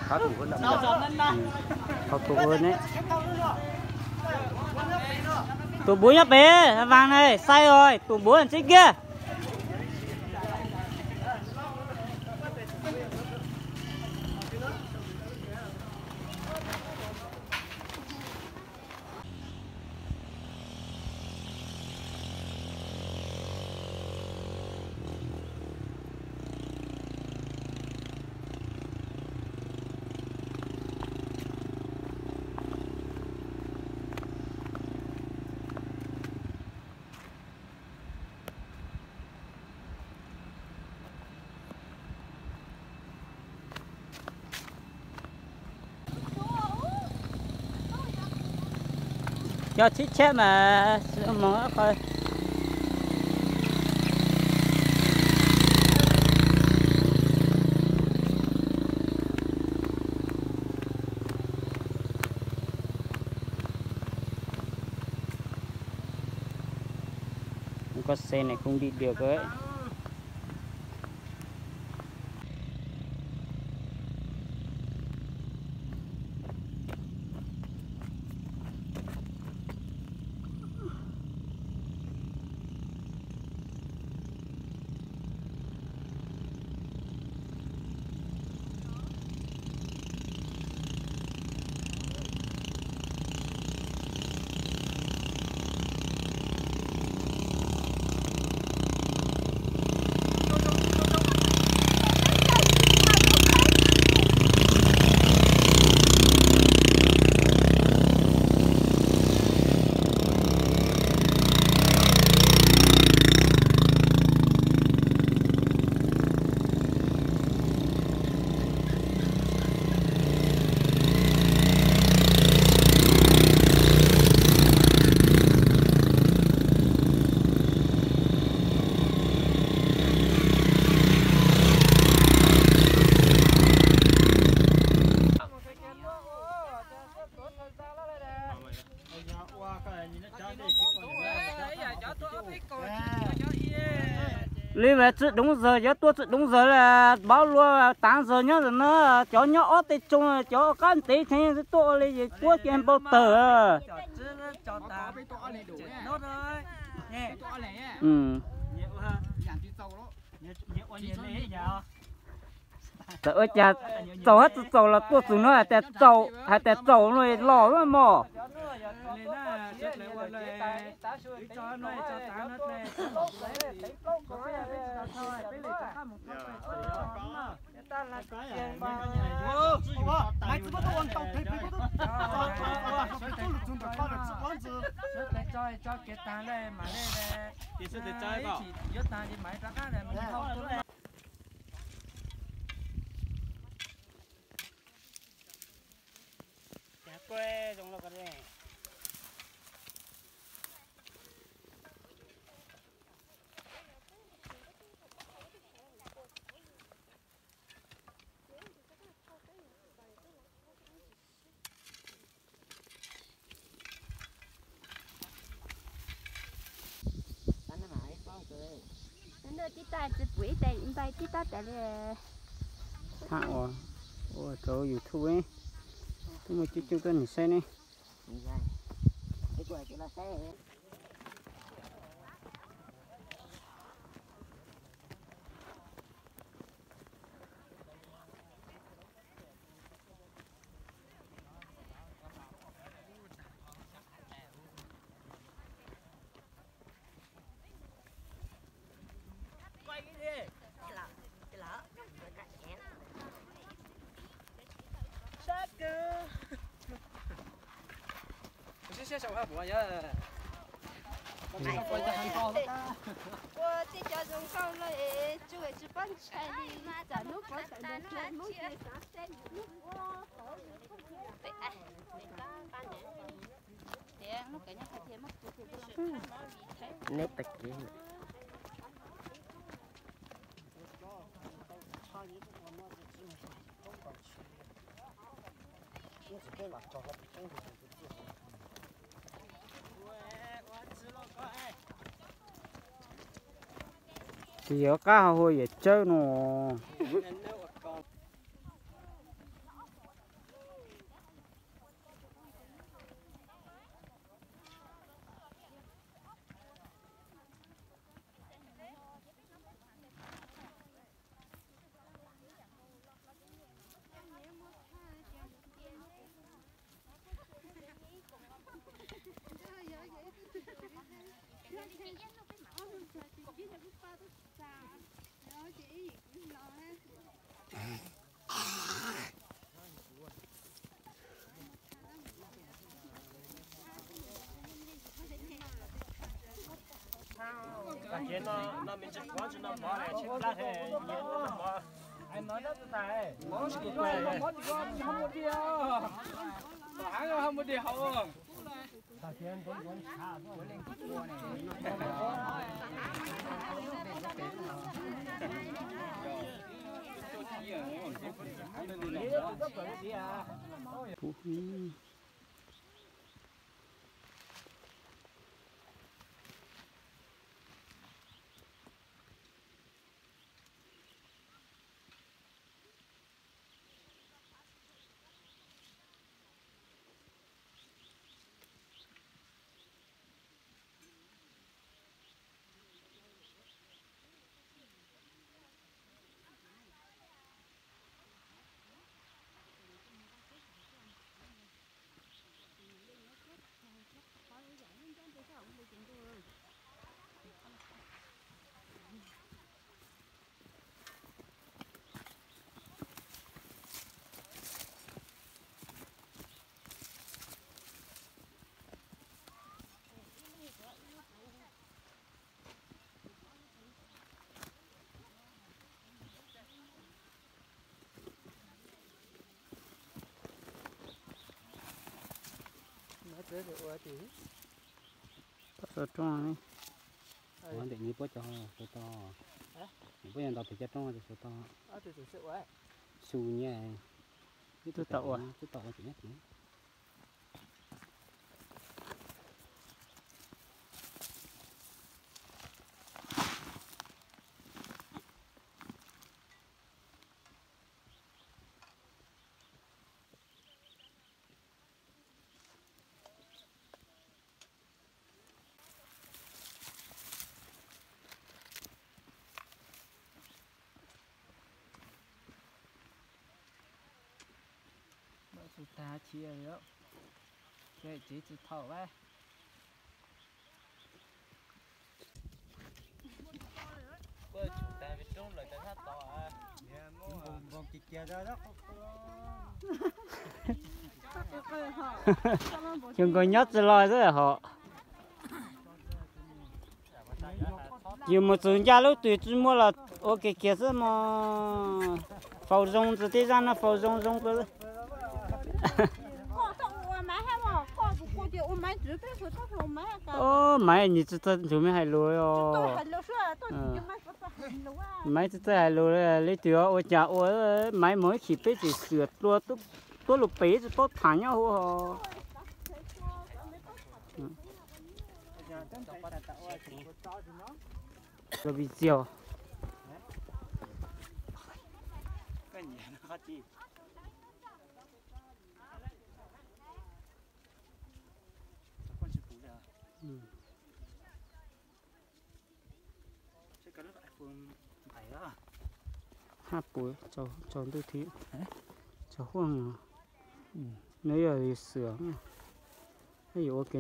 Tus npuv nyob pem, vas na, xais os, tus npuv ntxiv kiag. Cov tshib tsheb mas moog qhov koj xe này cũng đi được đấy. Li vaj tsi doob zawg, cov tuaj tsi doob zawg, paub lua taav zawg nyob ntawm no, cov nyob ob teg tsoo, cov qab ntev tseeb tuaj ua li ces tuaj ces npau tawg. Txawm ua cas txaus hab tsi txaus los tuaj txug no hais tias txaus, hais tias txaus no los mog. Tib tag tsi pum ib teg npai tib tag tas li. Thaum ua, ua rau YouTube, twb muaj coob coob tuab neeg saib ne. Ua tej cov zoo nkauj no es tsuj tsis pab ntshai li, tsam hnub puav tawm ntawd hnub ces xav seb hnub puav tawm ntawd. Neb tag kev. Tsis yog qab ho hu yam tsawb no. Tom roob, ua ntawm nws puab cov xav tau, nws puab yog ntaus pem cov roob xav tau, xyu nyiaj, twb tau ua, twb tau ua tsis nyob tid. Txug tag chiv li, tsev tsis thaum a. Xyoo nkaus nyob tsis los xwb hos. Yus mus txug ncaj lub twg tsis muaj los ua kiag kiag xwb mog. Faus zoo ntxiv, tej zaj no faus zoo zoo. Maiv nws tsis txawj ntsug mej hais lus os. Maiv tsis txawj hais lus li, leej twg ua cas ua, Maiv moog ib chim peb tsis xwm dlua tuab lug pem tsis paub tham nyob huv hos. Video. Hab puv tsaus ntuj thiab, tsaus huab, nws yog xwm, nws yuav ua ke.